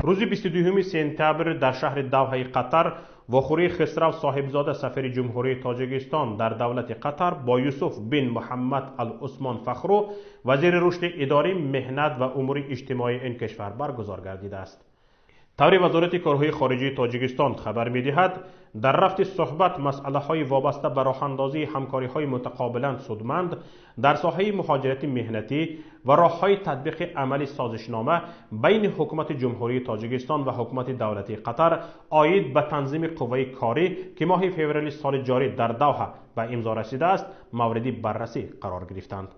Рӯзи 22 сентябр дар шаҳри Давҳаи Қатар вохӯрии Хисрав Соҳибзода, сафири Ҷумҳурии Тоҷикистон дар давлати Қатар, бо Юсуф бин Муҳаммад Ал-Усмон Фахру, вазири рушди идорӣ, меҳнат ва умури иҷтимоии ин кишвар баргузор гардидааст. Таври Вазорати корҳои хориҷии Тоҷикистон хабар медиҳад, дар рафти суҳбат масъалаҳои вобаста ба роҳандозии ҳамкориҳои мутақобилан судманд дар соҳаи муҳоҷирати меҳнатӣ ва роҳҳои татбиқи амали созишнома байни Ҳукумати Ҷумҳурии Тоҷикистон ва Ҳукумати давлатии Қатар оид ба танзими қувваи корӣ, ки моҳи феврали соли ҷорӣ дар Давҳа ба имзо расидааст, мавриди баррасӣ қарор гирифтанд.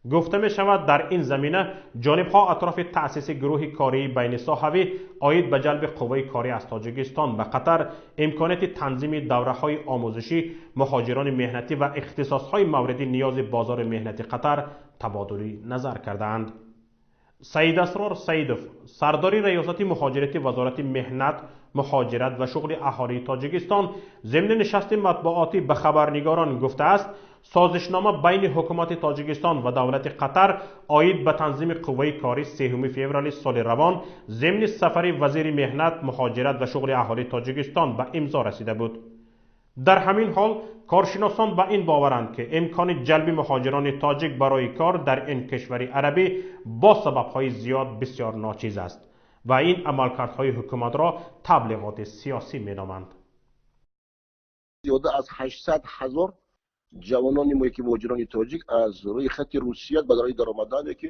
Гуфта мешавад, дар ин замина ҷонибҳо атрофи таъсиси гурӯҳи кории байнисоҳавӣ оид ба ҷалби қувваи корӣ аз Тоҷикистон ба Қатар, имконияти танзими давраҳои омӯзишӣ муҳоҷирони меҳнатӣ ва ихтисосҳои мавриди ниёзи бозори меҳнати Қатар табодули назар кардаанд. Саидасрор Саидов, сардори Раёсати муҳоҷирати Вазорати меҳнат, муҳоҷират ва шуғли аҳолии Тоҷикистон, зимни нишасти матбуотӣ ба хабарнигорон гуфтааст, созишнома байни Ҳукумати Тоҷикистон ва давлати Қатар оид ба танзими қувваи корӣ 3 феврали соли равон зимни сафари вазири меҳнат, муҳоҷират ва шуғли аҳолии Тоҷикистон ба имзо расида буд. Дар ҳамин ҳол коршиносон ба ин боваранд, ки имкони ҷалби муҳоҷирони тоҷик барои кор дар ин кишвари арабӣ бо сабабҳои зиёд бисёр ночиз аст ва ин амалкардҳои ҳукуматро таблиғоти сиёсӣ меноманд. Зиёда аз 800 ҳазор ҷавонони мо, ки муҳоҷирони тоҷик аз рӯи хати Русия ба роҳи даромадан, ки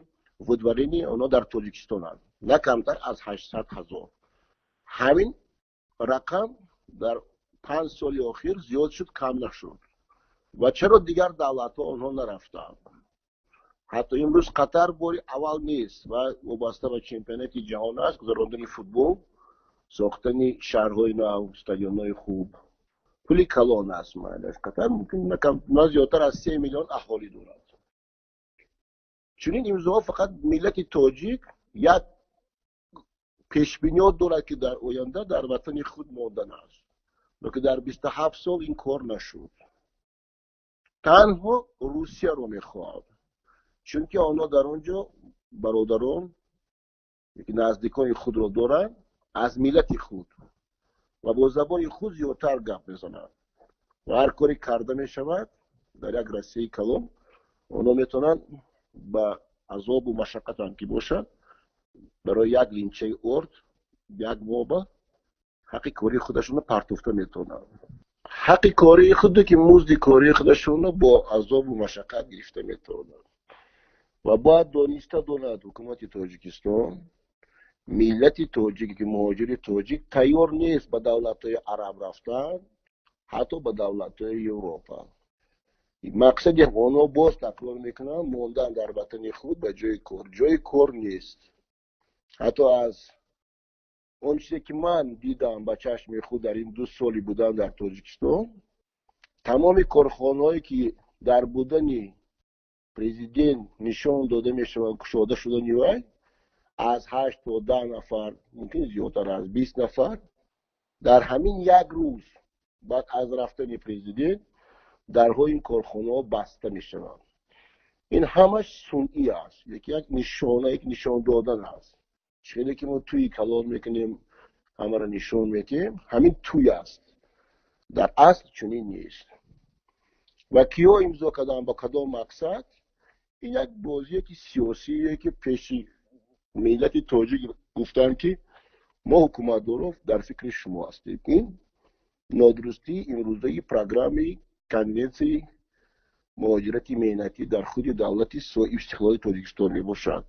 выдворение, онҳо дар Тоҷикистонанд, на камтар аз 800 ҳазор. Ҳамин рақам дар 5 соли охир зиёд шуд, кам нашуд. Ва чаро дигар давлатҳо онҳо нарафтанд? Ҳатто имрӯз Қатар бори аввал нест ва вобаста ба чемпионати ҷаҳон аст, гузарондани футбол, сохтани шаҳрҳои нав, стадионҳои хуб, пули калон аст. Майлаш, Қатар мумкин на зиёдтар аз 3 миллион аҳолӣ дорад. Чунин имзоҳо фақат миллати тоҷик як пешбиниёт дорад, ки дар оянда дар ватани худ мондан аст, лекин дар 27 сол ин кор нашуд. Танҳо Русияро мехоҳад, чунки онҳо дар он ҷо бародарон, наздикони худро доранд аз миллати худ ва бо забони худ зиёдтар гап мезананд ва ҳар коре карда мешавад дар як Россияи калон, онҳо метавонанд ба азобу машаққатам ки бошад, барои як линчаи орд як моба ҳаққи кории худашонро партофта метавонанд, ҳаққи кории худу ки музди кории худашонро бо азобу машаққат гирифта метавонанд. Ва бояд дониста донад ҳукумати Тоҷикистон, миллати тоҷик, ки муҳоҷири тоҷик тайёр нест ба давлатҳои араб рафтан, ҳатто ба давлатҳои Европа. Мақсади онҳо, боз такрор мекунам, мондан дар ватани худ ба ҷои кор. Ҷои кор нест. Ҳатто аз он чизе ки ман дидам ба чашми худ дар ин 2 соли будан дар Тоҷикистон, тамоми корхонаҳое ки дар будани президент нишон дода мешаванд, кушода шудани вай, аз 8 то 10 нафар, мумкин зиёдтар аз 20 нафар, дар ҳамин як рӯз баъд аз рафтани президент дарҳои ин корхонаҳо баста мешаванд. Ин ҳамаш сунъӣ аст, як нишона, як нишон додан аст. Хеле ки мо тӯи калон мекунем, ҳамаро нишон медиҳем, ҳамин тӯй аст. Дар асл чунин нест. Ва киҳо имзо карданд, ба кадом мақсад? Ин як бозие ки сиёсие, ки пеши миллати тоҷик гуфтанд, ки мо ҳукуматдорон дар фикри шумо ҳастем. Ин нодурустии имрӯзаи программаи конвенсияи муҳоҷирати меҳнатӣ дар худи давлати соҳибистиқлоли Тоҷикистон мебошад.